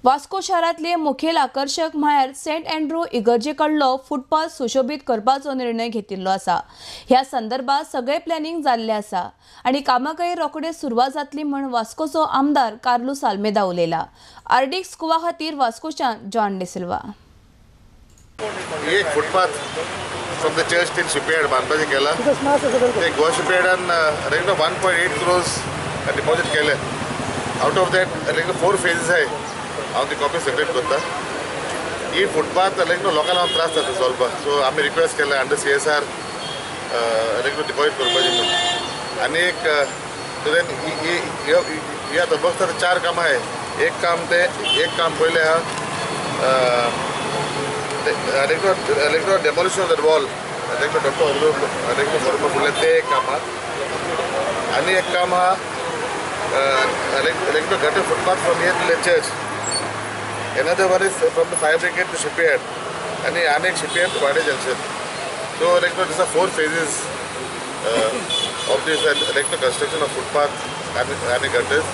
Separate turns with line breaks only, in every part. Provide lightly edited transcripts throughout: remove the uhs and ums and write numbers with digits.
वास्को शारांतले मुखेल आकर्शक म्हळ्यार सेंट अँड्रू इगर्जे कडलो फुटपाथ सुशोबीत करपाचो निर्णय घेतिल्लो आसा. ह्या संदर्भात सगळे प्लॅनिंग जाल्ले आसा आनी कामाकय रोखडे सुरवात जातली म्हूण वास्कोचो आमदार कार्लूस आल्मेदा उलयला. आरडीएक्स गोवा खातीर वास्कोच्यान जॉन डिसिल्वा.
एक footpath from the church till shipyard बांदपाचें केला. ते गोवा शिपयार्डान रेगुलर 1.8 क्रोर्स डिपॉझिट केले. Out of that regular 4 phases आहे. हांव ती कॉपी सेपरेट करता. ही फुटपाथ लायक न्हू लोकांक त्रास जाता चलपाक. सो आमी रिक्वेस्ट केला अंडर CSR लायक न्हू डिपॉझिट करपाचें म्हणून. आनी एक देन ही आतां बसता 4 कामां आहाय. एक काम तें एक काम पयलें आहा like no demolition of that wall like no doctor like no बरोबर फुडलें तें एक काम आहा. आनी एक काम आहा like no gutter footpath from here to church. Another one is from the fire brigade to shipyard, and anek shipyard to Wade Junction. So like no, these are 4 phases of this like no construction of footpath and gutters.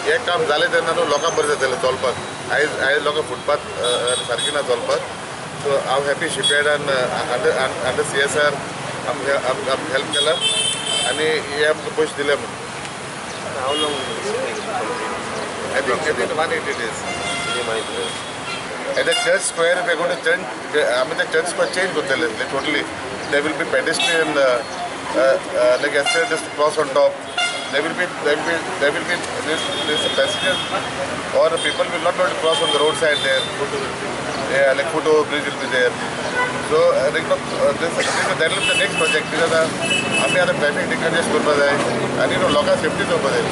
हे काम जालें तेन्ना न्हू लोकांक बरें जातलें चलपाक. आयज आयज लोकांक फुटपाथ सारकी ना चलपाक. सो हांव हॅपी शिपयार्डान अंडर CSR आमकां हेल्प केला आनी हे आमकां पयशे दिले म्हणून. I think 180 days. At the church square, we are going to change. I mean, the church square change करतले totally. There will be pedestrian, like escalators to cross on top. There will be this passengers or people will not be able to cross on the roadside there. Yeah, like foot over bridge will be there. So like, this that will be the next project because आमी आतां traffic decongest करपा जाय आनी न्हू लोकांक safety जावपा जाय.